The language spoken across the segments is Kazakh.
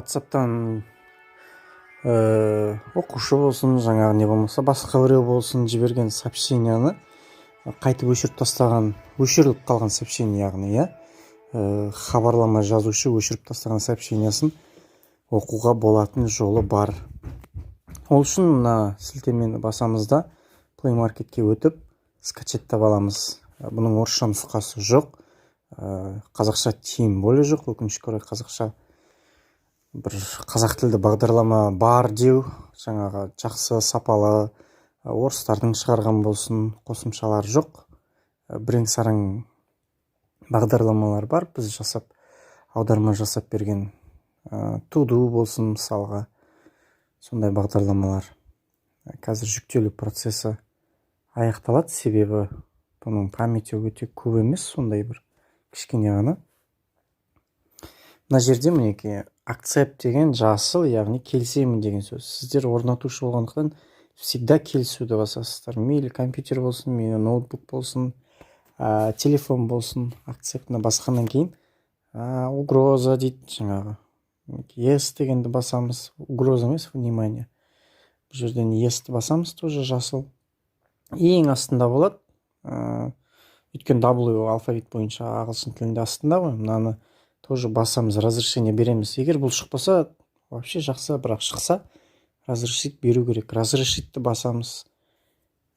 WhatsApp'тан оқушы болсын, жаңағы не болмаса басқа біреу болсын, жіберген сообщенияны қайтып өшіріп тастаған, өшіріліп қалған сообщение, яғни иә, хабарлама жазушы өшіріп тастаған сообщениясын оқуға болатын жолы бар. Ол үшін мына сілтемені басамыз да, Play Marketке өтіп, скачаттап аламыз. Бұның орысша нұсқасы жоқ, қазақша тем более жоқ. Өкінішке орай, қазақша бір қазақ тілді бағдарлама бар деу, жаңағы жақсы, сапалы, орыстардың шығарған болсын, қосымшалар жоқ. Бірең сараң бағдарламалар бар, біз жасап, аударма жасап берген, Туду болсын мысалға, сондай бағдарламалар. Қазір жүктелу процесі аяқталады, себебі бұның памяти өте көп емес, сондай бір кішкене ғана. Мына жерде, мінекей, accept деген жасыл, яғни келісемін деген сөз. Сіздер орнатушы болғандықтан, всегда келісуді басасыздар, мейлі компьютер болсын, мейлі ноутбук болсын, телефон болсын. Accept басқаннан кейін угроза дейді, жаңағы yes дегенді басамыз. Угроза емес, внимание. Бұл жерден yes басамыз, тоже жасыл ең астында болады, өйткені W алфавит бойынша ағылшын тілінде астында ғой. Мынаны тоже басамыз, разрешение береміз. Егер бұл шықпаса, вообще жақсы, бірақ шықса, разрешить беру керек. Разрешитті басамыз.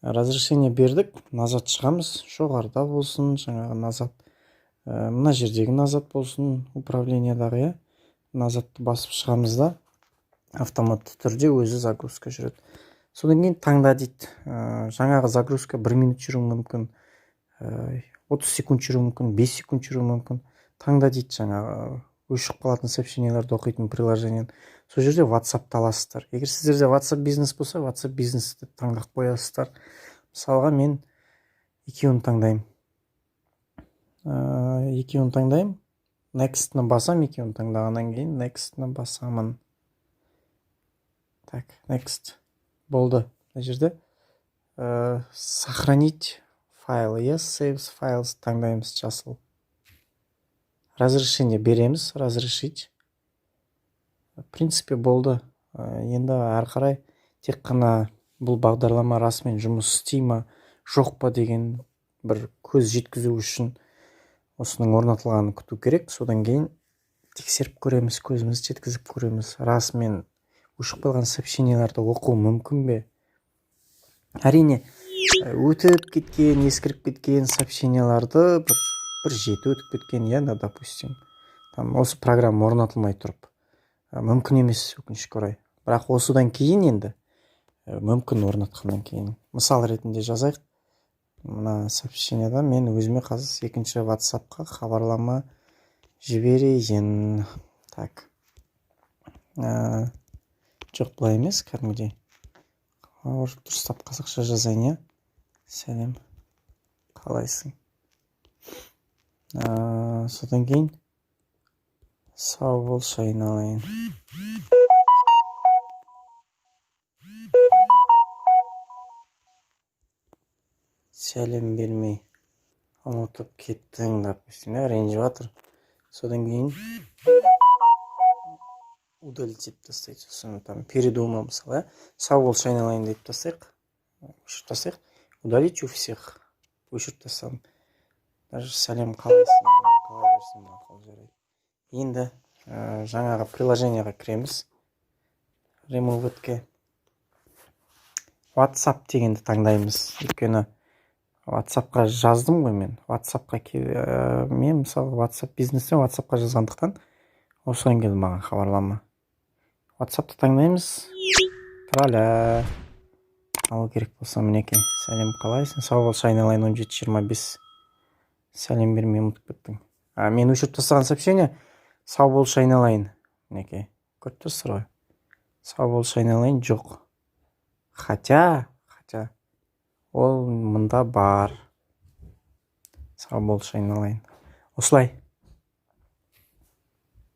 Разрешение бердік, назад шығамыз. Жоғарыда болсын жаңағы назад, мына жердегі назад болсын, управлениядағы, иә, назадты басып шығамыз да, автоматты түрде өзі загрузка жүреді. Содан кейін таңда дейді. Жаңағы загрузка 1 минут жүруі мүмкін, 30 секунд жүруі мүмкін, 5 секунд жүруі мүмкін. Таңда дейді жаңағы өшіп қалатын сообщенияларды оқитын приложениені. Сол жерде WhatsAppты аласыздар. Егер сіздерде WhatsApp Бизнес болса, WhatsApp Бизнесті таңдап қоясыздар. Мысалға, мен екеуін таңдаймын, екеуін таңдаймын, next'ны басам. Екеуін таңдағаннан кейін next'ны басамын. Так, next болды. Мына жерде сохранить файл, иә, save files таңдаймыз, жасыл. Разрешение береміз, разрешить. В принципе, болды. Енді әрі қарай тек қана бұл бағдарлама расымен жұмыс істей ма, жоқ па деген бір көз жеткізу үшін осының орнатылғанын күту керек. Содан кейін тексеріп көреміз, көзіміз жеткізіп көреміз, расымен өшіп қалған сообщенияларды оқу мүмкін бе. Әрине, өтіп кеткен, ескіріп кеткен сообщенияларды, бір жеті өтіп кеткен, иә, допустим, там осы программа орнатылмай тұрып, мүмкін емес, өкінішке орай. Бірақ осыдан кейін енді мүмкін, орнатқаннан кейін. Мысал ретінде жазайық. Мына сообщенияда мен өзіме қазір екінші WhatsAppқа хабарлама жіберейін. Так, жоқ, былай емес, кәдімгідей дұрыстап қазақша жазайын, иә. Сәлем, қалайсың? Содан кейін сау болшы, айналайын. Сәлем бермей ұмытып кеттің, допустим, иә, ренжіп жатыр. Содан кейін удалить етіп тастайды. Сосын там передумал, мысалы, иә. Сау болшы, айналайын деп тастайық, өшіріп тастайық. Удалить у всех, өшіріп тастадым. Даже сәлем, қалайсың қала берсін, мақұл, жарайды. Енді жаңағы приложениеға кіреміз, remove. WhatsApp дегенді таңдаймыз, өйткені WhatsAppқа жаздым ғой мен. WhatsAppқа мен, мысалы, WhatsApp Бизнестен WhatsAppқа жазғандықтан, осыған келді маған хабарлама. WhatsAppты таңдаймыз. Траля, алу керек болса, мінекей, сәлем, қалайсың, сау болшы, айналайын, 17:25, сәлем бермей ұмытып кеттің. А мен өшіріп тастаған сообщение сау болшы, айналайын, мінекей, көріп тұрсыздар ғой, сау болшы, айналайын жоқ. Хотя ол мында бар, сау болшы, айналайын. Осылай.